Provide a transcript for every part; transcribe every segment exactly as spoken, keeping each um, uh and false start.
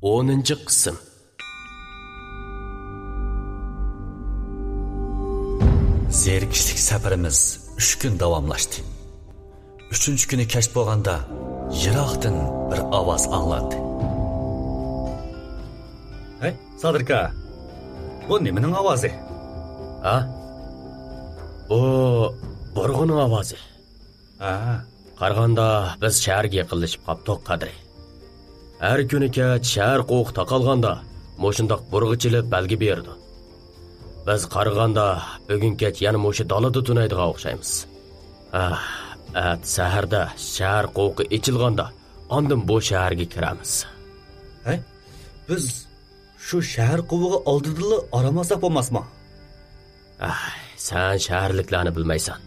ئونىنچى قىسىم. زېرىكىشلىك سەپىرىمىز ئۈچ كۈن داۋاملاشتى. ئۈچىنچى كۈنى كەچ بولغاندا، يىراقتىن بىر ئاۋاز ئاڭلاندى. ھەي، سادىركا، بۇ نېمىنىڭ ئاۋازى؟ ھا؟ بۇ بۇرغىنىڭ ئاۋازى. ھە، قارىغاندا بىز شەھەرگە يېقىنلىشىپ قاپتۇق، قەدرى. ھەر كۈنى كەچ شەھەر قوۋۇقى تاقالغاندا، مۇشۇنداق بۇرغا چېلىپ بەلگە بېرىدۇ. بىز قارىغاندا، بۈگۈن كەچ يەنە مۇشۇ دالىدا تۈنەيدىغان ئوخشايمىز. ھە، ئەتە سەھەردە شەھەر قوۋۇقى ئېچىلغاندا، ئاندىن بۇ شەھەرگە كىرەمىز. ھەي، بىز شۇ شەھەر قوۋۇقى ئالدىدىلا ئارام ئالساق بولماسمۇ؟ ئەي، سەن شەھەرلىكلەرنى بىلمەيسەن.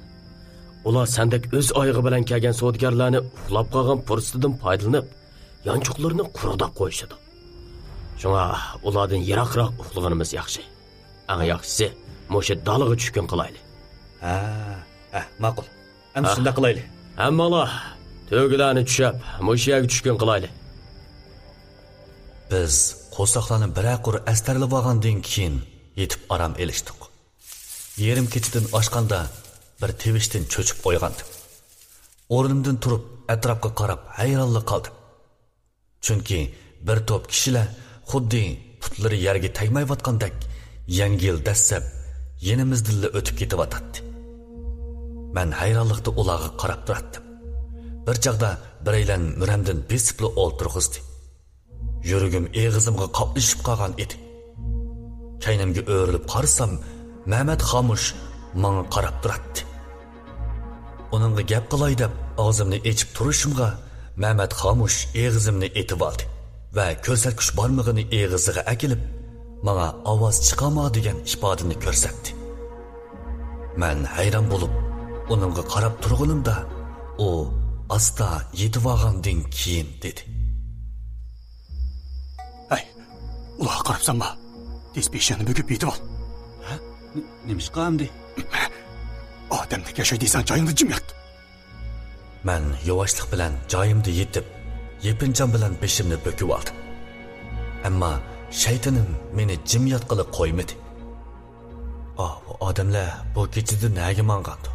ئۇلار سەندەك ئۆز ئايىغى بىلەن كەلگەن سودىگەرلەرنى ئۇخلاپ قالغان پۇرسىتىدىن پايدىلىنىپ، يانچۇقلىرىنى قۇرۇداپ قويۇشىدۇ. شۇڭا ئۇلاردىن يىراقراق ئۇخلىغىنىمىز ياخشى. ئەڭ ياخشىسى، مۇشۇ دالىغا چۈشكۈن قىلايلى. ھە، ھە، ماقۇل. ئەمدى ھە. شۇنداق قىلايلى. ھەممىڭلار تۆگىلەرنى چۈشەپ، مۇشۇ يەرگە چۈشكۈن قىلايلى. بىز قورساقلارنى بىرەر قۇر ئەستەرلىۋالغاندىن كېيىن يېتىپ ئارام ئېلىشتۇق. يېرىم كېچىدىن ئاشقاندا بىر تىۋىشتىن چۆچۈپ ئويغاندىم. ئورنۇمدىن تۇرۇپ ئەتراپقا قاراپ ھەيرانلا قالدىم. چۈنكى بىر توپ كىشىلەر خۇددى پۇتلىرى يەرگە تەگمەيۋاتقاندەك يەڭگىل دەسسەپ يېنىمىزدىنلا ئۆتۈپ كېتىۋاتاتتى. مەن ھەيرانلىقتا ئۇلارغا قاراپ تۇراتتىم. بىر چاغدا بىرەيلەن مۈرەمدىن بېسىپلا ئولتۇرغۇزدى. يۈرىكىم ئېغىزىمغا قاپلىشىپ قالغان ئىدى. كەينىمگە ئۆرۈلۈپ قارىسام، مەمەت خامۇش ماڭا قاراپ تۇراتتى. ئۇنىڭغا گەپ قىلاي دەپ ئاغزىمنى ئېچىپ تۇرۇشۇمغا، مەمەت خامۇش ئېغىزىمنى ئېتىۋالدى ۋە كۆرسەتكۈچ بارمىقىنى ئېغىزىغا ئەكېلىپ، ماڭا ئاۋاز چىقارما دېگەن ئىپادىنى كۆرسەتتى. مەن ھەيران بولۇپ، ئۇنىڭغا قاراپ تۇرغىنىمدا، ئۇ ئاستا يېتىۋالغاندىن كېيىن دېدى. ھەي، ئۇلارغا قاراپسەنما؟ تېز بېشىڭنى بۈكۈپ يېتىۋال. ھە؟ ن-، نېمىشقا ئەمدى؟ ئادەمدەك ياشاي دېسەڭ، جايىڭدا جىم يات. مەن يۇۋاشلىق بىلەن جايىمدا يېتىپ، يېپىنچام بىلەن بېشىمنى بۈكۈۋالدىم. ئەمما شەيتىنىم مېنى جىم ياتقىلى قويمىدى. ئاۋۇ ئادەملەر بۇ كېچىدە نەگە ماڭغاندۇ؟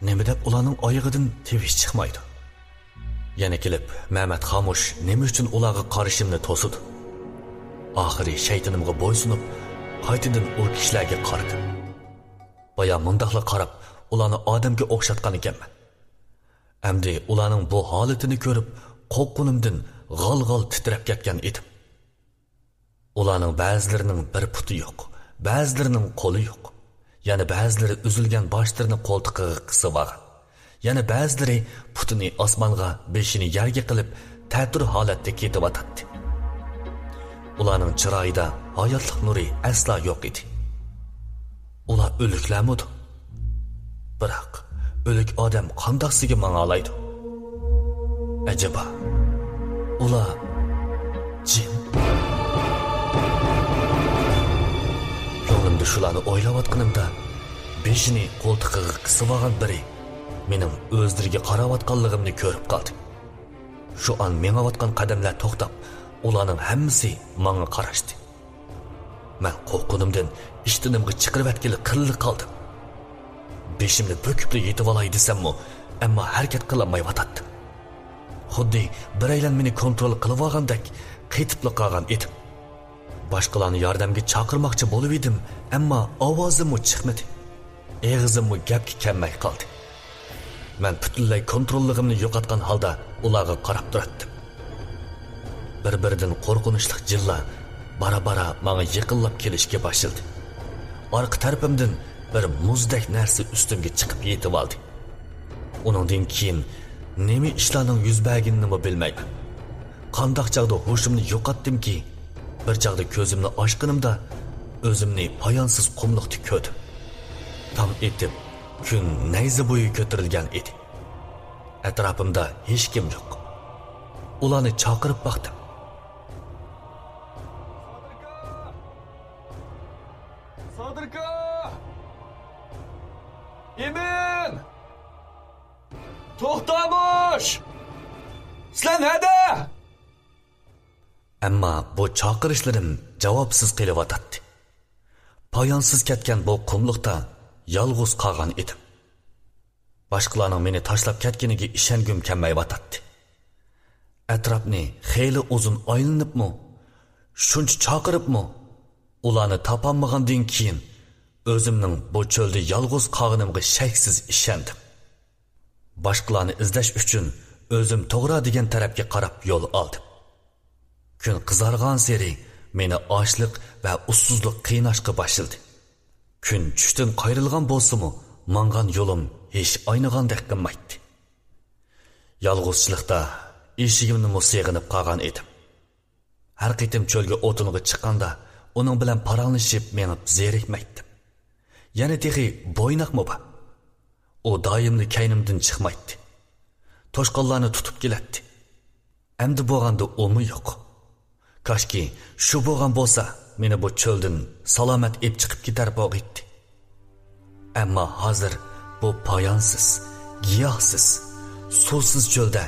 نېمە دەپ ئۇلارنىڭ ئايىغىدىن تىۋىش چىقمايدۇ؟ يەنە كېلىپ مەمەت خامۇش نېمە ئۈچۈن ئۇلارغا قارىشىمنى توسىدۇ؟ ئاخىرى شەيتىنىمغا بويسۇنۇپ، قايتىدىن ئۇ كىشىلەرگە قارىدىم. بايا مۇنداقلا قاراپ، ئۇلارنى ئادەمگە ئوخشاتقان ئىكەنمەن. ئەمدى ئۇلارنىڭ بۇ ھالىتىنى كۆرۈپ، قورققىنىمدىن غال-غال تىترەپ كەتكەن ئىدىم. ئۇلارنىڭ بەزىلىرىنىڭ بىر پۇتى يوق، بەزىلىرىنىڭ قولى يوق. يەنە بەزىلىرى ئۈزۈلگەن باشلىرىنى قولتۇقىغا قىسىۋالغان. يەنە بەزىلىرى پۇتىنى ئاسمانغا، بېشىنى يەرگە قىلىپ، تەتۈر ھالەتتە كېتىۋاتاتتى. ئۇلارنىڭ چىرايىدا ھاياتلىق نۇرى ئەسلا يوق ئىدى. ئۇلار ئۆلۈكلەرمىدۇ؟ بىراق، ئۆلۈك ئادەم قانداقسىگە ماڭالايدۇ؟ ئەجەبا، ئۇلار جىن؟ كۆڭلۈمدە شۇلارنى ئويلاۋاتقىنىمدا، بېشىنى قولتۇقىغا قىسىۋالغان بىرى مېنىڭ ئۆزلىرىگە قاراۋاتقانلىقىمنى كۆرۈپ قالدى. شۇ ئان مېڭىۋاتقان قەدەملەر توختاپ، ئۇلارنىڭ ھەممىسى ماڭا قاراشتى. مەن قورققىنىمدىن ئىشتىنىمغا چىقىرىۋەتكىلى قىللا قالدىم. بېشىمنى بۈكۈپلا يېتىۋالاي دېسەممۇ، ئەمما ھەرىكەت قىلالمايۋاتاتتىم. خۇددى بىرەيلەن مېنى كونترول قىلىۋالغاندەك قېتىپلا قالغان ئىدىم. باشقىلارنى ياردەمگە چاقىرماقچى بولۇۋىدىم، ئەمما ئاۋازىممۇ چىقمىدى. ئېغىزىممۇ گەپكە كەلمەي قالدى. مەن پۈتۈنلەي كونتروللۇقۇمنى يوقاتقان ھالدا ئۇلارغا قاراپ تۇراتتىم. بىر-بىرىدىن قورقۇنچلۇق جىنلار بارا-بارا ماڭا يېقىنلاپ كېلىشكە باشلىدى. ئارقا تەرىپىمدىن بىر مۇزدەك نەرسە ئۈستۈمگە چىقىپ يېتىۋالدى. ئۇنىڭدىن كېيىن نېمە ئىشلارنىڭ يۈز بەرگىنىنىمۇ بىلمەيمەن. قانداق چاغدا ھوشۇمنى يوقاتتىمكى، بىر چاغدا كۆزۈمنى ئاچقىنىمدا، ئۆزۈمنى پايانسىز قۇملۇقتا كۆردۈم. تاڭ ئېتىپ، كۈن نەيزە بويى كۆتۈرۈلگەن ئىدى. ئەتراپىمدا ھېچكىم يوق. ئۇلارنى چاقىرىپ باقتىم. سادىركا! ئىمىن! توختامۇش! سىلەر نەدە؟ ئەمما بۇ چاقىرىشلىرىم جاۋابسىز قېلىۋاتاتتى. پايانسىز كەتكەن بۇ قۇملۇقتا يالغۇز قالغان ئىدىم. باشقىلارنىڭ مېنى تاشلاپ كەتكىنىگە ئىشەنگۈم كەلمەيۋاتاتتى. ئەتراپنى خېلى ئۇزۇن ئايلىنىپمۇ، شۇنچە چاقىرىپمۇ، ئۇلارنى تاپالمىغاندىن كېيىن، ئۆزۈمنىڭ بۇ چۆلدە يالغۇز قالغىنىمغا شەكسىز ئىشەندىم. باشقىلارنى ئىزدەش ئۈچۈن ئۆزۈم توغرا دېگەن تەرەپكە قاراپ يول ئالدىم. كۈن قىزارغانسېرى مېنى ئاچلىق ۋە ئۇسسۇزلۇق قىيناشقا باشلىدى. كۈن چۈشتىن قايرىلغان بولسىمۇ، ماڭغان يولۇم ھېچ ئاينىغاندەك قىلمايتتى. يالغۇزچىلىقتا ئېشىكىمنىمۇ سېغىنىپ قالغان ئىدىم. ھەر قېتىم چۆلگە ئوتۇنغا چىققاندا، ئۇنىڭ بىلەن پاراڭلىشىپ مېڭىپ زېرىكمەيتتىم. يەنە تېخى بويناقمۇ بار. ئۇ دائىملا كەينىمدىن چىقمايتتى. توشقانلارنى تۇتۇپ كېلەتتى. ئەمدى بولغاندا ئۇمۇ يوق. كاشكى شۇ بولغان بولسا، مېنى بۇ چۆلدىن سالامەت ئېلىپ چىقىپ كېتەر بولغىيتتى. ئەمما ھازىر بۇ پايانسىز، گىياھسىز، سۇسىز چۆلدە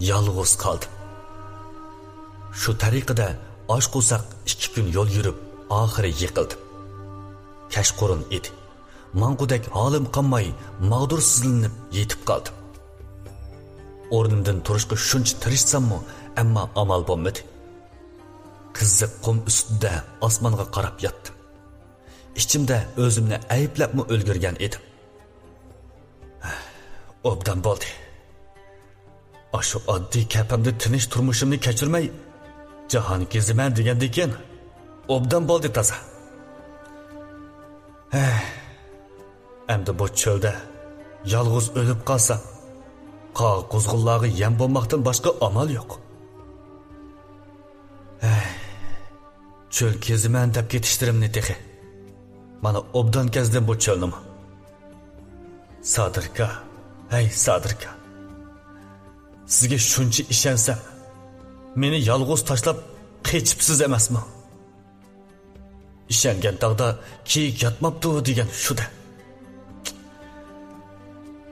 يالغۇز قالدىم. شۇ تەرىقىدە ئاچ قورساق ئىككى كۈن يول يۈرۈپ، ئاخىرى يىقىلدىم. كەچقۇرۇن ئىدى. ماڭغۇدەك ھالىم قالماي، ماغدۇرسىزلىنىپ يېتىپ قالدىم. ئورنۇمدىن تۇرۇشقا شۇنچە تىرىشساممۇ، ئەمما ئامال بولمىدى. قىزىق قۇم ئۈستىدە ئاسمانغا قاراپ ياتتىم. ئىچىمدە ئۆزۈمنى ئەيىبلەپمۇ ئۈلگۈرگەن ئىدىم. ئوبدان بولدى. ئاشۇ ئاددىي كەپەمدە تىنچ تۇرمۇشۇمنى كەچۈرمەي، جاھان گېزىمەن دېگەندىكىن، ئوبدان بولدى تازا. ھەي، ئەمدى بۇ چۆلدە يالغۇز ئۆلۈپ قالسام، قاغا-قۇزغۇنلارغا يەم بولماقتىن باشقا ئامال يوق. ھەي، چۆل گېزىمەن دەپ كېتىشلىرىمنى تېخى. مانا ئوبدان گەزدىم بۇ چۆلنىمۇ. سادىركا، ھەي سادىركا. سىزگە شۇنچە ئىشەنسەم، مېنى يالغۇز تاشلاپ قېچىپسىز ئەمەسمۇ؟ ئىشەنگەن تاغدا كېيىك ياتماپتۇ دېگەن شۇ-دە.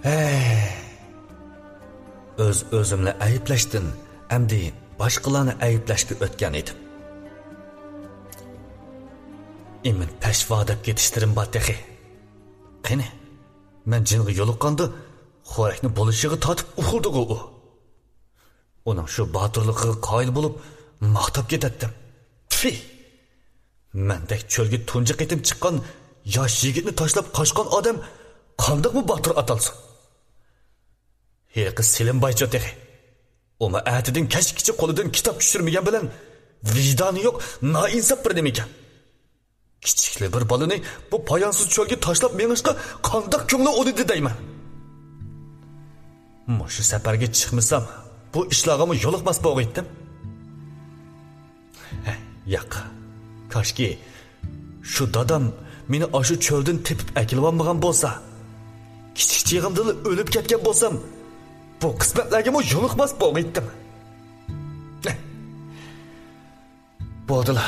ھەي. ئۆز-ئۆزۈمنى ئەيىبلەشتىن ئەمدى باشقىلارنى ئەيىبلەشكە ئۆتكەن ئىدىم. ئىمىن پەشۋا دەپ كېتىشلىرىم بار تېخى. قېنى، مەن جىنغا يولۇققاندا خورەكنى بولۇشىغا تارتىپ ئۇخلىدىغۇ ئۇ. ئۇنىڭ شۇ باتۇرلۇقىغا قايىل بولۇپ ماختاپ كېتەتتىم. تفى! مەندەك چۆلگە تۇنجى قېتىم چىققان ياش يىگىتنى تاشلاپ قاچقان ئادەم قانداقمۇ باتۇر ئاتالسۇن؟ ھېلىقى سېلىم بايچۇ تېخى. ئۇمۇ ئەتىدىن كەچكىچە قولىدىن كىتاب چۈشۈرمىگەن بىلەن ۋىجدانى يوق، نائىنساپ بىر نېمىكەن. كىچىكلا بىر بالىنى بۇ پايانسىز چۆلگە تاشلاپ مېڭىشقا قانداق كۆڭلى ئۇنىدى دەيمەن. مۇشۇ سەپەرگە چىقمىسام، بۇ ئىشلارغىمۇ يولۇقماس بولغىيتتىم. ھە، ياق. كاشكى، شۇ دادام مېنى ئاشۇ چۆلدىن تېپىپ ئەكېلىۋالمىغان بولسا، كىچىك چېغىمدىلا ئۆلۈپ كەتكەن بولسام، بۇ قىسمەتلەرگىمۇ يولۇقماس بولغىيتتىم. ھە. بولدىلا.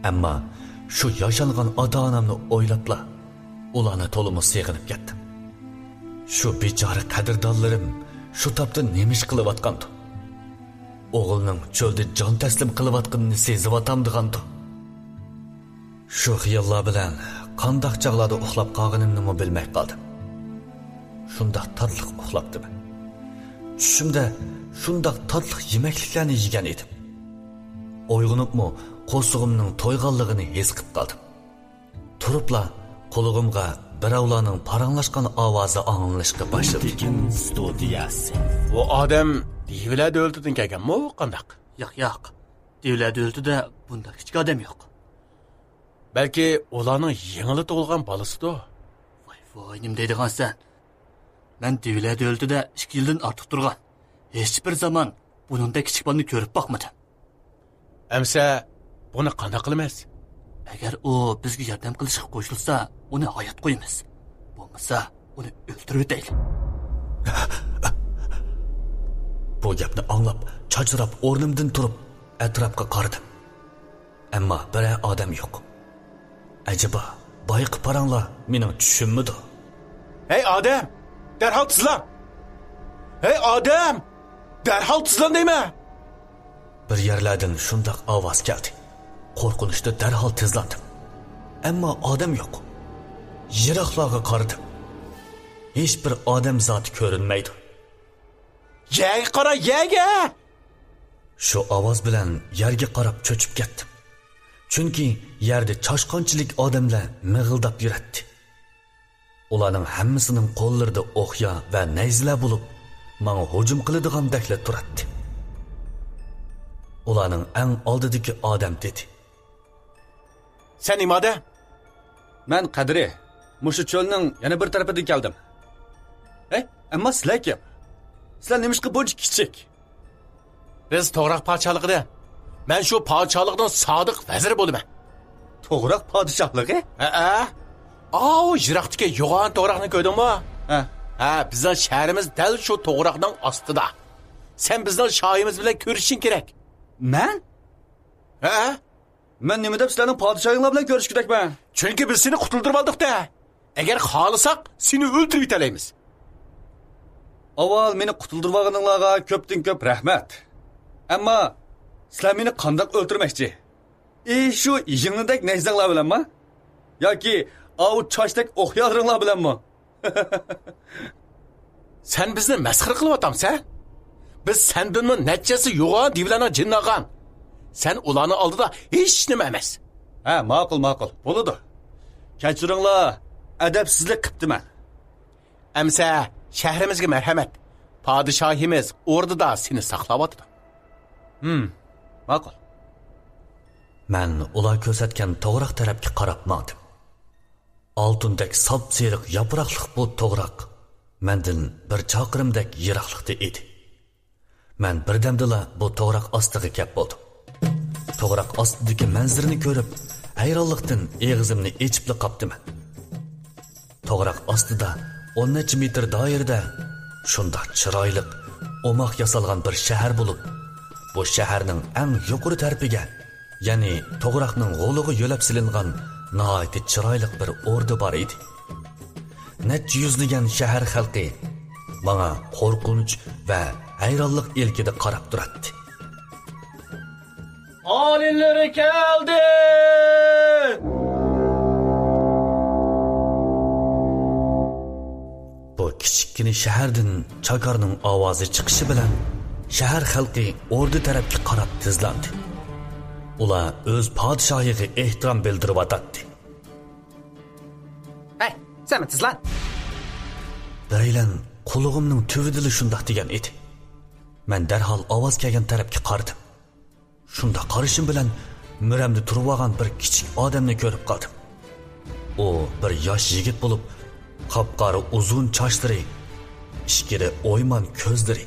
ئەمما شۇ ياشانغان ئاتا-ئانامنى ئويلاپلا، ئۇلارنى تولىمۇ سېغىنىپ كەتتىم. شۇ بىچارە قەدىردانلىرىم شۇ تاپتا نېمە ئىش قىلىۋاتقاندۇ؟ ئوغلىنىڭ چۆلدە جان تەسلىم قىلىۋاتقىنىنى سېزىۋاتامدىغاندۇ؟ شۇ خىياللار بىلەن قانداق چاغلاردا ئۇخلاپ قالغىنىمنىمۇ بىلمەي قالدىم. شۇنداق تاتلىق ئۇخلاپتىمەن. چۈشۈمدە شۇنداق تاتلىق يېمەكلىكلەرنى يېگەن ئىدىم. ئويغىنىپمۇ قورسىقىمنىڭ تويغانلىقىنى ھېس قىپ قالدىم. تۇرۇپلا قۇلىقىمغا بىراۋلارنىڭ پاراڭلاشقان ئاۋازى ئاڭلىنىشقا باشلىدى. تېكىن ستۇدىيەسى. بۇ ئادەم دىۋىلە دۆلىتىدىن كەلگەنمۇ قانداق؟ ياق، ياق. دىۋىلە دۆلىتىدە بۇنداق كىچىك ئادەم يوق. بەلكى ئۇلارنىڭ يېڭىلا تۇغۇلغان بالىسىدۇ؟ ۋاي، ۋاي، نېمە دەيدىغانسەن؟ مەن دىۋىلە دۆلىتىدە ئىككى يىلدىن ئارتۇق تۇرغان. ھېچبىر زامان بۇنىڭدەك كىچىك بالىنى كۆرۈپ باقمىدىم. ئەمسە بۇنى قانداق قىلىمىز؟ ئەگەر ئۇ بىزگە ياردەم قىلىشقا قوشۇلسا، ئۇنى ھايات قويىمىز. بولمىسا، ئۇنى ئۆلتۈرۈۋېتەيلى. بۇ گەپنى ئاڭلاپ، چاچراپ ئورنۇمدىن تۇرۇپ، ئەتراپقا قارىدىم. ئەمما بىرەر ئادەم يوق. ئەجەبا، بايىقى پاراڭلار مېنىڭ چۈشۈممىدۇ؟ ھەي ئادەم، دەرھال تىزلاڭ! ھەي، ئادەم! دەرھال تىزلان دەيمەن! بىر يەرلەردىن شۇنداق ئاۋاز كەلدى. قورقۇنچتا دەرھال تىزلاندىم. ئەمما ئادەم يوق. يىراقلارغا قارىدىم. ھېچبىر ئادەم زاتى كۆرۈنمەيدۇ. يەرگە قارا، يەرگە! شۇ ئاۋاز بىلەن يەرگە قاراپ چۆچۈپ كەتتىم. چۈنكى يەردە چاشقانچىلىك ئادەملەر مىغىلداپ يۈرەتتى. ئۇلارنىڭ ھەممىسىنىڭ قوللىرىدا ئوقيا ۋە نەيزىلەر بولۇپ، ماڭا ھۇجۇم قىلىدىغاندەكلا تۇراتتى. ئۇلارنىڭ ئەڭ ئالدىدىكى ئادەم دېدى. سەن نېمە ئادەم؟ مەن قەدرى. مۇشۇ چۆلنىڭ يەنە بىر تەرىپىدىن كەلدىم. ھەي، ئەمما سىلەر كىم؟ سىلەر نېمىشقا بۇنچە كىچىك؟ بىز توغراق پادىشاھلىقىدىن. مەن شۇ پادىشاھلىقنىڭ سادىق ۋەزىرى بولىمەن. توغراق پادىشاھلىقى؟ ھەئە. ئاۋۇ يىراقتىكى يوغان توغراقنى كۆردۈڭمۇ؟ ھە. ھە، بىزنىڭ شەھىرىمىز دەل شۇ توغراقنىڭ ئاستىدا. سەن بىزنىڭ شاھىمىز بىلەن كۆرۈشۈشۈڭ كېرەك. مەن؟ ھەئە. مەن نېمە دەپ سىلەرنىڭ پادىشاھىڭلار بىلەن كۆرۈشكۈدەكمەن؟ چۈنكى بىز سېنى قۇتۇلدۇرۇۋالدۇق-دە. ئەگەر خالىساق، سېنى ئۆلتۈرۈۋېتەلەيمىز. ئاۋۋال مېنى قۇتۇلدۇرۇۋالغىنىڭلارغا كۆپتىن كۆپ رەھمەت. ئەمما سىلەر مېنى قانداق ئۆلتۈرمەكچى؟ ئى، شۇ يىڭنىدەك نەيزەڭلار بىلەنمۇ؟ ياكى ئاۋۇ چاچتەك ئوقيالىرىڭلار بىلەنمۇ؟ سەن بىزنى مەسخىرە قىلىۋاتامسەن؟ بىز سەندىنمۇ نەچچە ھەسسە يوغان دېۋىلەرنىڭ جېنىنى ئالغان. سەن ئۇلارنىڭ ئالدىدا ھېچ نېمە ئەمەس. ھە، ماقۇل، ماقۇل. بولىدۇ. كەچۈرۈڭلار، ئەدەپسىزلىك قىپتىمەن. ئەمسە شەھىرىمىزگە مەرھەمەت. پادىشاھىمىز ئوردىدا سېنى ساقلاۋاتىدۇ. ھىم، ماقۇل. مەن ئۇلار كۆرسەتكەن توغراق تەرەپكە قاراپ ماڭدىم. ئالتۇندەك ساپسېرىق ياپراقلىق بۇ توغراق مەندىن بىر چاقىرىمدەك يىراقلىقتا ئىدى. مەن بىردەمدىلا بۇ توغراق ئاستىغا كەپ بولدۇم. توغراق ئاستىدىكى مەنزىرىنى كۆرۈپ، ھەيرانلىقتىن ئېغىزىمنى ئېچىپلا قاپتىمەن. توغراق ئاستىدا ئون نەچچە مېتىر دائىرىدە شۇنداق چىرايلىق، ئوماق ياسالغان بىر شەھەر بولۇپ، بۇ شەھەرنىڭ ئەڭ يۇقىرى تەرىپىگە، يەنى توغراقنىڭ غولىغا يۆلەپ سېلىنغان ناھايىتى چىرايلىق بىر ئوردا بار ئىدى. نەچچە يۈزلىگەن شەھەر خەلقى ماڭا قورقۇنچ ۋە ھەيرانلىق ئىلكىدە قاراپ تۇراتتى. ئالىيلىرى كەلدى! بۇ كىچىككىنە شەھەردىن چاكارنىڭ ئاۋازى چىقىشى بىلەن، شەھەر خەلقى ئوردا تەرەپكە قاراپ تىزلاندى. ئۇلار ئۆز پادىشاھىغا ئېھتىرام بىلدۈرۈۋاتاتتى. ھەي، سەنمۇ تىزلان! بىرەيلەن قۇلىقىمنىڭ تۈۋىدىلا شۇنداق دېگەن ئىدى. مەن دەرھال ئاۋاز كەلگەن تەرەپكە قارىدىم. شۇنداق قارىشىم بىلەن مۈرەمدە تۇرۇۋالغان بىر كىچىك ئادەمنى كۆرۈپ قالدىم. ئۇ بىر ياش يىگىت بولۇپ، قاپقارا ئۇزۇن چاچلىرى، ئىچكىرى ئويمان كۆزلىرى،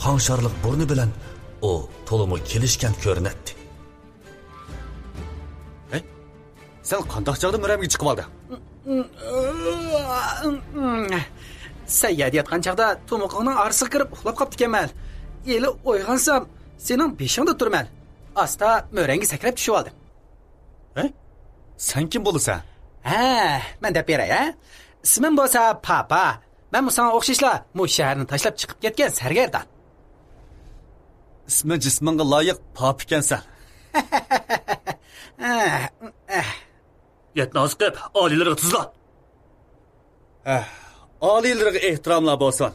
قاڭشارلىق بۇرنى بىلەن ئۇ تولىمۇ كېلىشكەن كۆرۈنەتتى. ھەي، سەن قانداق چاغدا مۈرەمگە چىقىۋالدىڭ؟ سەن يەردە ياتقان چاغدا تومۇقۇڭنىڭ ئارىسىغا كىرىپ ئۇخلاپ قاپتىكەنمەن. ھېلى ئويغانسام، سېنىڭ بېشىڭدا تۇرىمەن. ئاستا مۈرەڭگە سەكرەپ چۈشۈۋالدىم. ھە؟ سەن كىم بولىسەن؟ ھە، مەن دەپ بېرەي، ھە؟ ئىسمىم بولسا پاپا. مەنمۇ ساڭا ئوخشاشلا مۇ شەھەرنى تاشلاپ چىقىپ كەتكەن سەرگەردان. ئىسمى جىسمىڭغا لايىق پاپا ئىكەنسەن. يەتنى ئاسقىپ، ئالىيلىرىغا تىزلان. ئالىيلىرىغا ئېھتىراملار بولسۇن.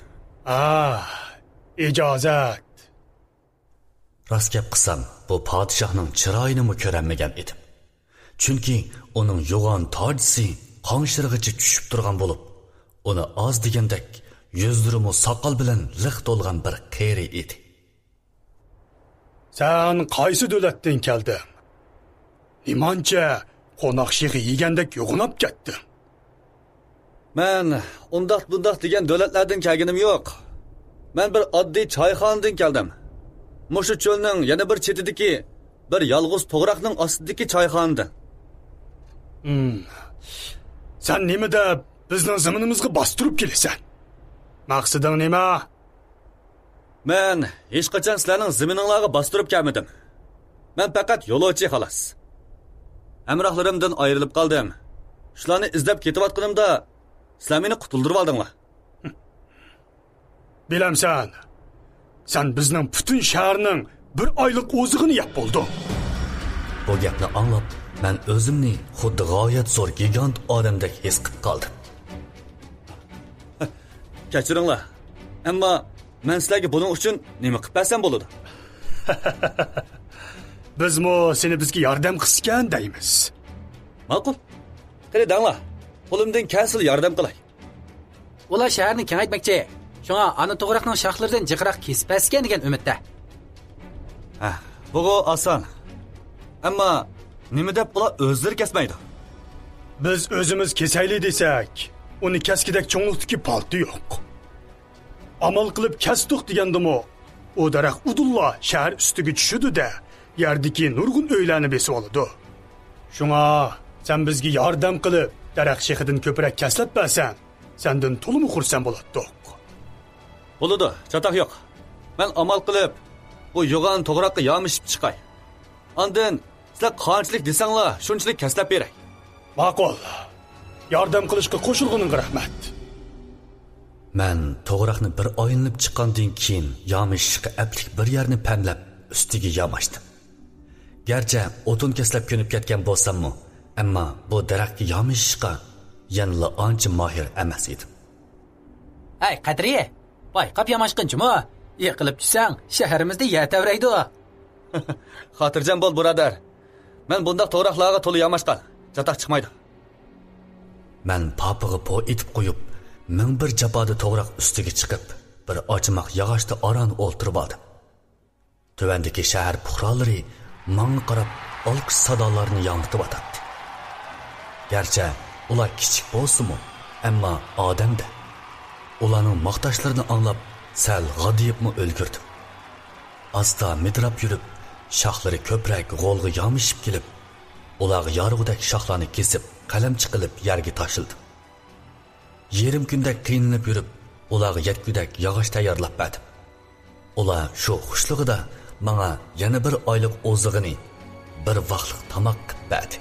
ئىجازەت. راست گەپ قىلسام، بۇ پادىشاھنىڭ چىرايىنىمۇ كۆرەلمىگەن ئىدىم. چۈنكى ئۇنىڭ يوغان تاجىسى قاڭشىرىغىچە چۈشۈپ تۇرغان بولۇپ، ئۇنى ئاز دېگەندەك يۈزلىرىمۇ ساقال بىلەن لىق تولغان بىر قېرى ئىدى. سەن قايسى دۆلەتتىن كەلدىڭ؟ نېمانچە قوناق شېخى يېگەندەك يوغىناپ كەتتىڭ؟ مەن ئۇنداق-بۇنداق دېگەن دۆلەتلەردىن كەلگىنىم يوق. مەن بىر ئاددىي چايخانىدىن كەلدىم. مۇشۇ چۆلنىڭ يەنە بىر چېتىدىكى بىر يالغۇز توغراقنىڭ ئاستىدىكى چايخانىدىن. ھىم. سەن نېمە دەپ بىزنىڭ زېمىنىمىزغا باستۇرۇپ كېلىسەن؟ مەقسىتىڭ نېمە؟ مەن ھېچقاچان سىلەرنىڭ زېمىنىڭلارغا باستۇرۇپ كەلمىدىم. مەن پەقەت يولۇچى خالاس. ھەمراھلىرىمدىن ئايرىلىپ قالدىم. شۇلارنى ئىزدەپ كېتىۋاتقىنىمدا، سىلەر مېنى قۇتۇلدۇرۇۋالدىڭلار. بىلەمسەن، سەن بىزنىڭ پۈتۈن شەھەرنىڭ بىر ئايلىق ئوزۇقىنى يەپ بولدۇڭ. بۇ گەپنى ئاڭلاپ، مەن ئۆزۈمنى خۇددى غايەت زور گىگانت ئادەمدەك ھېس قىلىپ قالدىم. كەچۈرۈڭلار، ئەمما مەن سىلەرگە بۇنىڭ ئۈچۈن نېمە قىلىپ بەرسەم بولىدۇ؟ بىزمۇ سېنى بىزگە ياردەم قىلسىكەن دەيمىز. ماقۇل. قېنى دەڭلار، قولۇمدىن كەلسىلا ياردەم قىلاي. ئۇلار شەھەرنى كېڭەيتمەكچى. شۇڭا ئانا توغراقنىڭ شاخلىرىدىن جىقراق كېسىپ بەرسىكەن دېگەن ئۈمىدتە. ھە، بۇغۇ ئاسان. ئەمما نېمە دەپ ئۇلار ئۆزلىرى كەسمەيدۇ؟ بىز ئۆزىمىز كېسەيلى دېسەك، ئۇنى كەسكۈدەك چوڭلۇقتىكى پالتا يوق. ئامال قىلىپ كەستۇق دېگەندىمۇ، ئۇ دەرەخ ئۇدۇللا شەھەر ئۈستىگە چۈشىدۇ-دە، يەردىكى نۇرغۇن ئۆيلەرنى بېسىۋالىدۇ. شۇڭا سەن بىزگە ياردەم قىلىپ، دەرەخ شېخىدىن كۆپرەك كەسلەپ بەرسەڭ، سەندىن تولىمۇ خۇرسەن بولاتتۇق. بولىدۇ، چاتاق يوق. مەن ئامال قىلىپ بۇ يوغان توغراققا يامىشىپ چىقاي. ئاندىن سىلەر قانچىلىك دېسەڭلار، شۇنچىلىك كەسلەپ بېرەي. ماقۇل. ياردەم قىلىشقا قوشۇلغىنىڭغا رەھمەت. مەن توغراقنى بىر ئايلىنىپ چىققاندىن كېيىن، يامىشىشقا ئەپلىك بىر يەرنى پەملەپ، ئۈستىگە ياماشتىم. گەرچە ئوتۇن كەسلەپ كۆنۈپ كەتكەن بولساممۇ، ئەمما بۇ دەرەخكە يامىشىشقا يەنىلا ئانچە ماھىر ئەمەس ئىدىم. ھەي، قەدرىيە! بايقاپ ياماشقىن جۇمۇ! يىقىلىپ چۈشسەڭ، شەھىرىمىزدە يەر تەۋرەيدۇ. خاتىرجەم بول، بۇرادەر. مەن بۇنداق توغراقلارغا تولا ياماشقان. چاتاق چىقمايدۇ. مەن پاپىغا پو ئېتىپ قويۇپ، مىڭ بىر جاپادا توغراق ئۈستىگە چىقىپ، بىر ئاچىماق ياغاچتا ئاران ئولتۇرۇپ ئالدىم. تۆۋەندىكى شەھەر پۇقرالىرى ماڭا قاراپ ئالقىش سادالارنى ياڭرىتىۋاتاتتى. گەرچە ئۇلار كىچىك بولسىمۇ، ئەمما ئادەمدە. ئۇلارنىڭ ماختاشلىرىنى ئاڭلاپ، سەل غادىيىپمۇ ئۈلگۈردۈم. ئاستا مىدىراپ يۈرۈپ، شاخلىرى كۆپرەك غولغا يامىشىپ كېلىپ، ئۇلارغا يارىغۇدەك شاخلارنى كېسىپ، قەلەمچە قىلىپ يەرگە تاشلىدىم. يېرىم كۈندەك قىينىلىپ يۈرۈپ، ئۇلارغا يەتكۈدەك ياغاچ تەييارلاپ بەردىم. ئۇلار شۇ خۇشلۇقىدا ماڭا يەنە بىر ئايلىق ئوزۇقىنى، بىر ۋاقلىق تاماق قىلىپ بەردى.